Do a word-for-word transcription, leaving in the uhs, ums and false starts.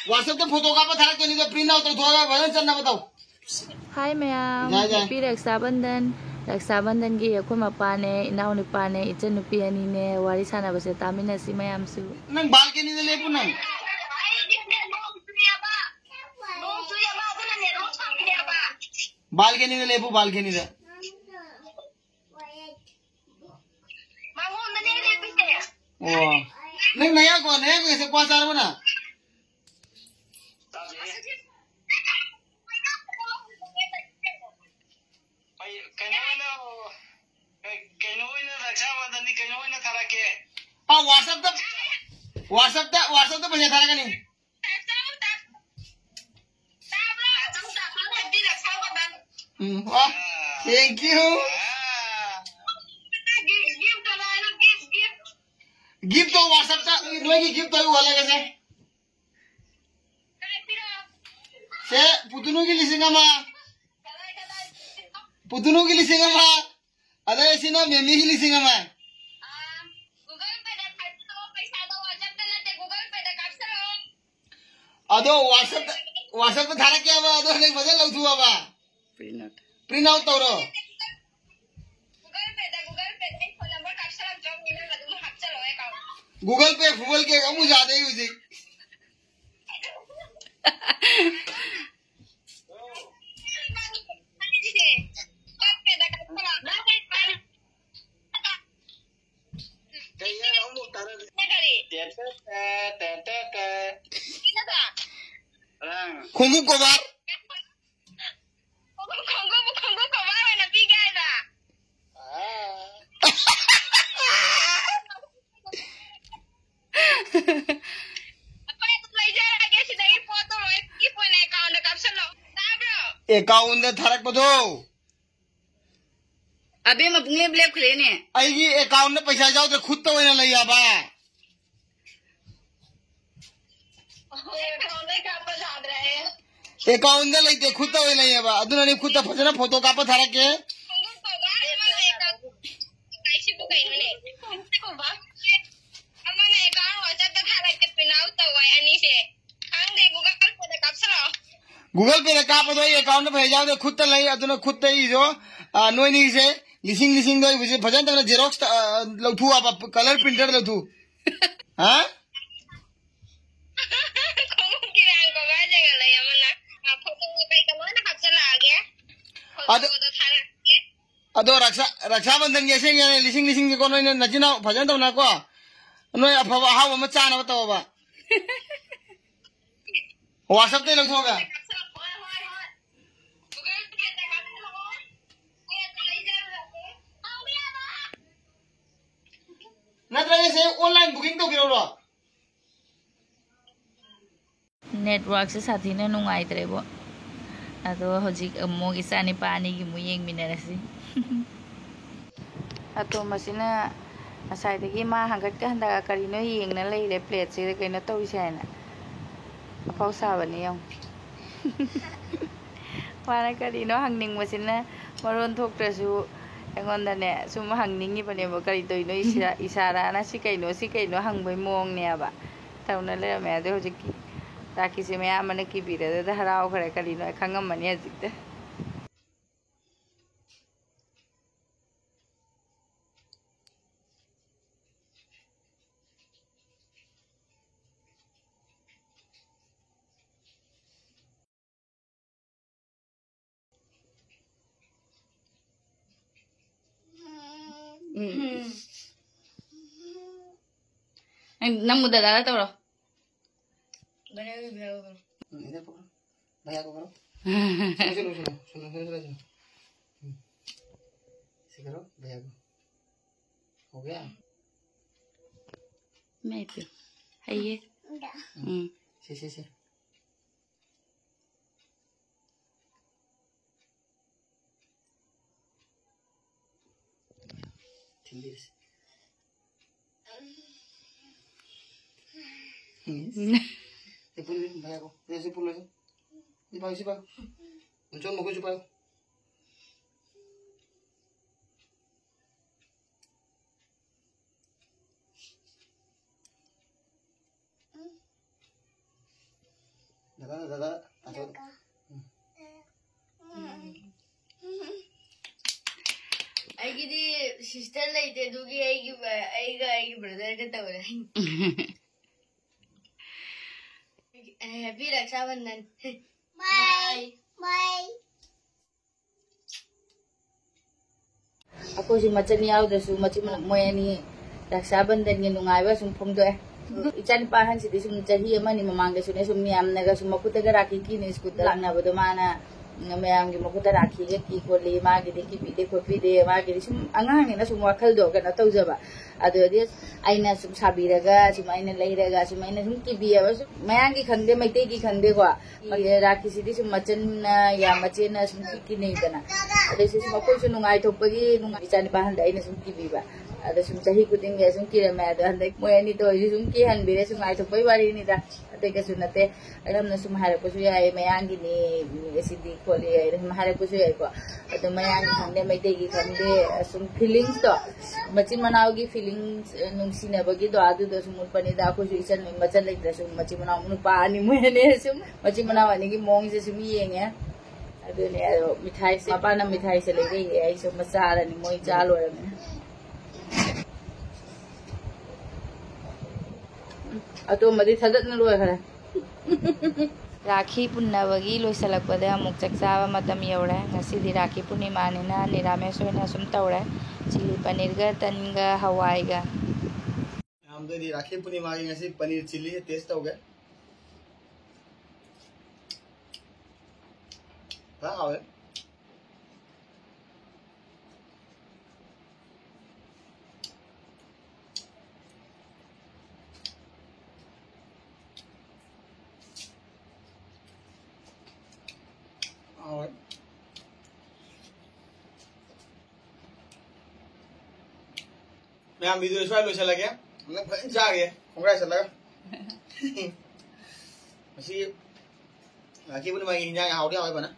WhatsApp ꯇ photo ꯀꯥꯞꯄ ꯊꯥꯔꯛꯇꯣꯏꯅꯤꯗꯣ, print out ꯇꯧꯊꯣꯛꯑꯒ ꯐꯖꯅ ꯆꯠꯅꯕ ꯇꯧ꯫ Hi ꯃꯌꯥꯝ, ꯌꯥꯏ, ꯌꯥꯏ꯫ Happy ꯔꯛꯁꯥꯕꯟꯙꯟ꯫ ꯔꯛꯁꯥꯕꯟꯙꯟꯒꯤ ꯑꯩꯈꯣꯏ ꯃꯄꯥꯅꯦ, ꯏꯅꯥꯎꯅꯨꯄꯥꯅꯦ, ꯏꯆꯟꯅꯨꯄꯤ ꯑꯅꯤꯅꯦ꯫ ꯋꯥꯔꯤ ꯁꯥꯟꯅꯕꯁꯦ ꯇꯥꯃꯤꯟꯅꯁꯤ ꯃꯌꯥꯝꯁꯨ꯫ ꯅꯪ balcony ꯗ ꯂꯦꯞꯄꯨ ꯅꯪ꯫ Balcony ꯗ ꯂꯦꯞꯄꯨ, balcony ꯗ꯫ ꯑꯣ꯫ ꯅꯪ ꯅꯌꯥ ꯀꯣ, ꯅꯌꯥ ꯀꯣ, ꯀ꯭ꯋꯥ ꯆꯥꯔꯕꯣ ꯅꯪ? ꯀꯩꯅꯣ ꯑꯣꯏꯅ, ꯀꯩꯅꯣ ꯑꯣꯏꯅ ꯔꯛꯁꯥꯕꯟꯙꯟꯗꯤ ꯀꯩꯅꯣ ꯑꯣꯏꯅ ꯊꯥꯔꯛꯀꯦ? ꯑ, WhatsApp ꯇ, WhatsApp ꯇ, WhatsApp ꯇ ꯄꯩꯁꯥ ꯊꯥꯔꯛꯀꯅꯤ꯫ ꯎꯝ, ꯑ, thank you꯫ Gift to WhatsApp ꯇ, ꯅꯣꯏꯒꯤ gift ꯇꯣ ꯑꯩ ꯎꯍꯜꯂꯒꯦꯁꯦ꯫ ꯁꯦ, ꯄꯨꯇꯨꯅꯨꯒꯤ ꯂꯤꯁꯤꯡ ꯑꯃ꯫ ꯄꯨꯇꯨꯅꯨꯒꯤ ꯂꯤꯁꯤꯡ ꯑꯃ꯫ ꯑꯗꯩ ꯁꯤꯅ ꯃꯦꯃꯤꯒꯤ ꯂꯤꯁꯤꯡ ꯑꯃ꯫ ꯑꯗꯣ WhatsApp ꯇ, WhatsApp ꯇ ꯊꯥꯔꯛꯀꯦꯕ, ꯑꯗꯣ ꯍꯟꯗꯛ ꯐꯖꯅ ꯂꯧꯊꯣꯛꯑꯕ꯫ Print out꯫ Print out ꯇꯧꯔꯣ꯫ Google Pay ꯗ, Google Pay ꯗ ꯑꯩ phone number ꯀꯥꯞꯁꯜꯂꯛꯇ꯭ꯔꯕꯅꯤꯅ ꯑꯗꯨꯝ ꯍꯥꯞꯆꯜꯂꯣ account꯫ Google Pay, Google Pay ꯑꯃꯨꯛ ꯌꯥꯗꯦ ꯍꯧꯖꯤꯛ꯫ ꯈꯣꯡꯎꯞ ꯀꯣꯕꯔ꯫ ꯈꯣꯡꯎꯞ, ꯈꯣꯡꯎꯞ ꯀꯣꯕꯔ ꯑꯣꯏꯅ ꯄꯤꯒꯦ ꯍꯥꯏꯕ? ꯑꯩꯈꯣꯏ ꯑꯗꯨꯝ ꯂꯩꯖꯔꯒꯦ, ꯁꯤꯗꯒꯤ ꯄꯣꯠꯇꯣ ꯂꯣꯏ gift ꯑꯣꯏꯅ account ꯗ ꯀꯥꯞꯁꯜꯂꯣ꯫ ꯇꯥꯕ꯭ꯔꯣ? Account ꯗ ꯊꯥꯔꯛꯄꯗꯣ꯫ ꯑꯕꯦꯝꯃ ꯄꯨꯡꯂꯦꯞ ꯂꯦꯞꯈ꯭ꯔꯦꯅꯦ꯫ ꯑꯩꯒꯤ account ꯗ ꯄꯩꯁꯥ ꯌꯥꯎꯗ꯭ꯔꯦ, ꯈꯨꯠꯇ ꯑꯣꯏꯅ ꯂꯩ ꯍꯥꯏꯕ꯫ Account ꯗ ꯂꯩꯇꯦ, ꯈꯨꯠꯇ ꯑꯣꯏꯅ ꯂꯩꯌꯦꯕ꯫ ꯑꯗꯨꯅꯅꯦ ꯈꯨꯠꯇ ꯐꯖꯅ photo ꯀꯥꯞꯄ ꯊꯥꯔꯛꯀꯦ꯫ ꯈꯣꯡꯎꯞ ꯀꯣꯕꯔ ꯑꯃꯅ account, ꯑꯃꯅ account WhatsApp ꯇ ꯊꯥꯔꯛꯀꯦ, print out ꯇꯧ ꯍꯥꯏ ꯑꯅꯤꯁꯦ꯫ ꯈꯪꯗꯦ, Google Pay ꯗ ꯀꯥꯞꯄꯗꯣ ꯑꯩ ꯑꯦꯀꯥꯎꯟꯗ ꯄꯩꯁꯥ ꯌꯥꯎꯗꯦ, ꯈꯨꯠꯇ ꯂꯩ, ꯑꯗꯨꯅ ꯈꯨꯠꯇ ꯏꯔꯣ꯫ ꯑ, ꯅꯣꯏꯅꯤꯁꯦ ꯂꯤꯁꯤꯡ ꯂꯤꯁꯤꯡꯗꯣ ꯑꯩꯕꯨꯁꯦ ꯐꯖꯅ ꯇꯧꯅ ꯖꯦꯔꯣꯛꯁ ꯂꯧꯊꯣꯛꯑꯕ, ꯀꯂꯔ ꯄ꯭ꯔꯤꯟꯇꯔ ꯂꯧꯊꯣꯛ꯫ ꯍꯥ? ꯈꯣꯡꯎꯞꯀꯤ ꯔꯥꯡ ꯀꯣ ꯉꯥꯏ ꯖꯒꯥ ꯂꯩ ꯑꯃꯅ꯫ ꯑ, ꯐꯣꯇꯣ ꯀꯩꯀꯩ ꯂꯣꯏꯅ ꯍꯥꯞꯆꯜꯂꯛꯑꯒꯦ꯫ ꯑꯗꯨ ꯐꯣꯇꯣꯗꯣ ꯊꯥꯔꯛꯀꯦ꯫ ꯑꯗꯣ ꯔꯛꯁꯥ, ꯔꯛꯁꯥꯕꯟꯙꯟꯒꯤ ꯑꯁꯦꯡꯕꯅꯦ, ꯂꯤꯁꯤꯡ ꯂꯤꯁꯤꯡꯒꯤꯀꯣ, ꯅꯣꯏꯅ ꯅꯆꯤꯟ ꯅꯅꯥꯎ ꯐꯖꯅ ꯇꯧꯅꯀꯣ, ꯅꯣꯏ ꯑꯐꯕ ꯑꯍꯥꯎꯕ ꯑꯃ ꯆꯥꯅꯕ ꯇꯧꯑꯣꯕ꯫ WhatsApp ꯇꯩ ꯂꯧꯊꯣꯛꯑꯒ꯫ ꯅꯠꯇ꯭ꯔꯒ ꯁꯦ online booking ꯇꯧꯕꯤꯔꯛꯎꯔꯣ? ꯅꯦꯠꯋꯥꯔꯛꯁꯦ ꯁꯥꯊꯤꯅ ꯅꯨꯡꯉꯥꯏꯇ꯭ꯔꯦꯕꯣ꯫ ꯑꯗꯣ ꯍꯧꯖꯤꯛ ꯑꯃꯨꯛ ꯏꯆꯥ ꯅꯤꯄꯥ ꯑꯅꯤꯒꯤ ꯑꯃꯨꯛ ꯌꯦꯡꯃꯤꯟꯅꯔꯁꯤ꯫ ꯑꯇꯣꯝꯕꯁꯤꯅ ꯉꯁꯥꯏꯗꯒꯤ ꯃꯥ ꯍꯪꯒꯠꯀ ꯍꯟꯗꯒ ꯀꯔꯤꯅꯣ ꯌꯦꯡꯅ ꯂꯩꯔꯦ ꯄ꯭ꯂꯦꯠꯁꯤꯗ, ꯀꯩꯅꯣ ꯇꯧꯔꯤꯁꯦ ꯍꯥꯏꯅ꯫ ꯑꯐꯥꯎ ꯁꯥꯕꯅꯤ ꯌꯦꯡꯉꯨ꯫ ꯃꯥꯅ ꯀꯔꯤꯅꯣ ꯍꯪꯅꯤꯡꯕꯁꯤꯅ ꯃꯔꯣꯟ ꯊꯣꯛꯇ꯭ꯔꯁꯨ ꯑꯩꯉꯣꯟꯗꯅꯦ ꯁꯨꯝ ꯍꯪꯅꯤꯡꯉꯤꯕꯅꯦꯕ, "ꯀꯔꯤ ꯇꯧꯔꯤꯅꯣ ꯏꯁꯥ-, ꯏꯁꯥꯔꯥꯅ? ꯁꯤ ꯀꯩꯅꯣ, ꯁꯤ ꯀꯩꯅꯣ?" ꯍꯪꯕꯩ ꯃꯑꯣꯡꯅꯦꯕ ꯇꯧꯅ ꯂꯩꯔꯝꯃꯦ꯫ ꯑꯗꯩ ꯍꯧꯖꯤꯛꯀꯤ ꯔꯥꯈꯤꯁꯦ ꯃꯌꯥꯝꯕꯅ ꯀꯤꯕꯤꯔꯦ, ꯑꯗꯨꯗ ꯍꯔꯥꯎꯈ꯭ꯔꯦ꯫ ꯀꯔꯤꯅꯣ ꯈꯪꯉꯝꯃꯅꯤ ꯍꯧꯖꯤꯛꯇ꯫ ꯎꯝ꯫ ꯅꯪ, ꯅꯪꯕꯨ ꯗꯗꯥꯗ ꯇꯧꯔꯣ꯫ ꯎꯝ, ꯏꯗ ꯄꯀꯣ꯫ ꯚꯩꯌꯥ ꯀꯣ ꯀꯔꯣ꯫ ꯁꯨꯅꯣ, ꯁꯨꯅꯣ, ꯁꯨꯅꯣ, ꯁꯨꯅꯣ, ꯁꯨꯅꯣ, ꯁꯨꯅꯣ꯫ ꯎꯝ꯫ ꯁꯤ ꯀꯔꯣ, ꯚꯩꯌꯥ ꯀꯣ꯫ ꯍꯣ ꯒꯌꯥ? ꯃꯦ ꯄꯤꯌꯣ꯫ ꯍꯩꯌꯦ꯫ ꯎꯝ꯫ ꯁꯤ, ꯁꯤ, ꯁꯤ꯫ ꯊꯤꯟꯕꯤꯔꯁꯤ꯫ ꯁꯤ ꯄꯨꯜꯂꯨ, ꯚꯩꯌꯥ ꯀꯣ꯫ ꯁꯤ, ꯁꯤ ꯄꯨꯜꯂꯨ, ꯁꯤ꯫ ꯁꯤ ꯄꯥꯏꯌꯨ, ꯁꯤ ꯄꯥꯏꯌꯨ꯫ ꯎꯟꯆꯣꯟ ꯃꯈꯣꯏꯁꯨ ꯄꯥꯏꯌꯨ꯫ ꯗꯗꯥ, ꯗꯗꯥ, ꯇꯥꯆꯧ꯫ Sister ꯂꯩꯇꯦ, ꯑꯗꯨꯒꯤ ꯑꯩꯒꯤ ꯑꯩꯒ ꯑꯩꯒꯤ brotherꯒ ꯇꯧꯔꯦ꯫ Happy Raksha Bandhan. Bye. Bye. ꯑꯩꯈꯣꯏꯁꯨ ꯃꯆꯟ ꯌꯥꯎꯗ꯭ꯔꯁꯨ ꯃꯆꯤꯟ ꯃꯅꯥꯎ ꯃꯣꯏ ꯑꯅꯤ ꯔꯛꯁꯥ ꯕꯟꯙꯟꯒꯤ ꯅꯨꯡꯉꯥꯏꯕ ꯁꯨꯝ ꯐꯣꯡꯗꯣꯛꯑꯦ꯫ ꯏꯆꯥꯅꯨꯄꯥ ꯑꯍꯟꯁꯤꯗꯤ ꯁꯨꯝ ꯆꯍꯤ ꯑꯃꯅꯤ ꯃꯃꯥꯡꯗꯁꯨꯅꯦ, ꯁꯨꯝ ꯃꯌꯥꯝꯅꯒ ꯁꯨꯝ ꯃꯈꯨꯠꯇꯒ ꯔꯥꯈꯤ ꯀꯤꯅ ꯁ꯭ꯀꯨꯜꯗ ꯂꯥꯛꯅꯕꯗꯣ, ꯃꯥꯅ ꯃꯌꯥꯝꯒꯤ ꯃꯈꯨꯠꯇ ꯔꯥꯈꯤꯒ ꯀꯤ ꯈꯣꯠꯂꯤ, ꯃꯥꯒꯤꯗꯤ ꯀꯤꯕꯤꯗꯦ ꯈꯣꯠꯄꯤꯗꯦ, ꯃꯥꯒꯤꯗꯤ ꯁꯨꯝ ꯑꯉꯥꯡꯅꯤꯅ ꯁꯨꯝ ꯋꯥꯈꯜꯗꯣ ꯀꯩꯅꯣ ꯇꯧꯖꯕ꯫ ꯑꯗꯨꯗꯤ ꯑꯩꯅ ꯁꯨꯝ ꯁꯥꯕꯤꯔꯒ, ꯁꯨꯝ ꯑꯩꯅ ꯂꯩꯔꯒ, ꯁꯨꯝ ꯑꯩꯅ ꯁꯨꯝ ꯀꯤꯕꯤꯑꯕ, ꯁꯨꯝ ꯃꯌꯥꯡꯒꯤ ꯈꯪꯗꯦ, ꯃꯩꯇꯩꯒꯤ ꯈꯪꯗꯦꯀꯣ, ꯃꯥꯒꯤ ꯔꯥꯈꯤꯁꯤꯗꯤ ꯁꯨꯝ ꯃꯆꯟꯅ ꯌꯥꯝ ꯃꯆꯦꯅ ꯁꯨꯝ ꯀꯤ-, ꯀꯤꯅꯩꯗꯅ꯫ ꯑꯗꯩ ꯁꯤ ꯁꯨꯝ ꯑꯩꯈꯣꯏꯁꯨ ꯅꯨꯡꯉꯥꯏꯊꯣꯛꯄꯒꯤ ꯅꯨꯡꯉꯥꯏ-, ꯏꯆꯥ ꯅꯨꯄꯥ ꯍꯟꯗꯛ ꯑꯩꯅ ꯁꯨꯝ ꯀꯤꯕꯤꯕ꯫ ꯑꯗꯣ ꯁꯨꯝ ꯆꯍꯤ ꯈꯨꯗꯤꯡꯒꯤ ꯁꯨꯝ ꯀꯤꯔꯝꯃꯦ꯫ ꯑꯗꯣ ꯍꯟꯗꯛ ꯃꯣꯏ ꯑꯅꯤ ꯇꯧꯔꯤꯁꯤ ꯁꯨꯝ ꯀꯤꯍꯟꯕꯤꯔꯦ, ꯁꯨꯝ ꯅꯨꯡꯉꯥꯏꯊꯣꯛꯄꯒꯤ ꯋꯥꯔꯤꯅꯤꯗ꯫ ꯑꯇꯩ ꯀꯩꯁꯨ ꯅꯠꯇꯦ꯫ ꯑꯗꯨꯝꯅ ꯁꯨꯝ ꯍꯥꯏꯔꯛꯄꯁꯨ ꯌꯥꯏ, ꯃꯌꯥꯡꯒꯤꯅꯤ ꯑꯁꯤꯗꯤ ꯈꯣꯠꯂꯤ ꯍꯥꯏꯅ ꯁꯨꯝ ꯍꯥꯏꯔꯛꯄꯁꯨ ꯌꯥꯏꯀꯣ꯫ ꯑꯗꯣ ꯃꯌꯥꯡꯒꯤ ꯈꯪꯗꯦ, ꯃꯩꯇꯩꯒꯤ ꯈꯪꯗꯦ, ꯁꯨꯝ feelings ꯇꯣ, ꯃꯆꯤꯟ ꯃꯅꯥꯎꯒꯤ feelings, ꯅꯨꯡꯁꯤꯅꯕꯒꯤꯗꯣ, ꯑꯗꯨꯗꯣ ꯁꯨꯝ ꯎꯠꯄꯅꯤꯗ꯫ ꯑꯩꯈꯣꯏꯁꯨ ꯏꯆꯟ ꯃꯆꯟ ꯂꯩꯇ꯭ꯔꯁꯨ ꯃꯆꯤꯟ ꯃꯅꯥꯎ ꯅꯨꯄꯥ ꯑꯅꯤ, ꯃꯣꯏ ꯑꯅꯤ ꯁꯨꯝ ꯃꯆꯤꯟ ꯃꯅꯥꯎ ꯑꯅꯤꯒꯤ ꯃꯑꯣꯡꯁꯦ ꯁꯨꯝ ꯌꯦꯡꯉꯦ꯫ ꯑꯗꯨꯅꯦ, ꯑꯗꯣ ꯃꯤꯊꯥꯏꯁꯦ, ꯃꯄꯥꯅ ꯃꯤꯊꯥꯏꯁꯦ ꯂꯩꯔꯛꯏꯌꯦ, ꯑꯩꯁꯨ ꯑꯃ ꯆꯥꯔꯅꯤ, ꯃꯣꯏ ꯆꯥ ꯂꯣꯏꯔꯕꯅꯤꯅ꯫ ꯑꯇꯣꯝꯕꯗꯤ ꯊꯗꯠꯅ ꯂꯣꯏꯈ꯭ꯔꯦ꯫ ꯔꯥꯈꯤ ꯄꯨꯟꯅꯕꯒꯤ ꯂꯣꯏꯁꯤꯜꯂꯛꯄꯗ ꯑꯃꯨꯛ ꯆꯥꯛ ꯆꯥꯕ ꯃꯇꯝ ꯌꯧꯔꯦ꯫ ꯉꯁꯤꯗꯤ ꯔꯥꯈꯤ ꯄꯨꯔꯅꯤꯃꯥꯅꯤꯅ ꯅꯤꯔꯥꯃꯦꯁ ꯑꯣꯏꯅ ꯁꯨꯝ ꯇꯧꯔꯦ꯫ ꯆꯤꯂꯤ ꯄꯅꯤꯔꯒ, ꯇꯟꯒ, ꯍꯋꯥꯏꯒ꯫ ꯃꯌꯥꯝꯗꯗꯤ ꯔꯥꯈꯤ ꯄꯨꯔꯅꯤꯃꯥꯒꯤ ꯉꯁꯤ ꯄꯅꯤꯔ ꯆꯤꯂꯤ ꯇꯦꯁ ꯇꯧꯒꯦ꯫ ꯐꯖꯅ ꯍꯥꯎꯋꯦ꯫ ꯍꯥꯎꯋꯦ꯫ ꯃꯌꯥꯝ, video ꯁ꯭ꯋꯥꯏ ꯂꯣꯏꯁꯤꯜꯂꯒꯦ꯫ ꯅꯪ ꯐꯖꯅ ꯆꯥꯒꯦ ꯈꯣꯡꯒ꯭ꯔꯥꯏ ꯆꯠꯂꯒ꯫ ꯃꯁꯤ ꯔꯥꯈꯤ ꯄꯨꯔꯅꯤꯃꯥꯒꯤ ꯍꯤꯟꯖꯥꯡ ꯍꯥꯎꯗꯤ ꯍꯥꯎꯋꯦ ꯐꯖꯅ꯫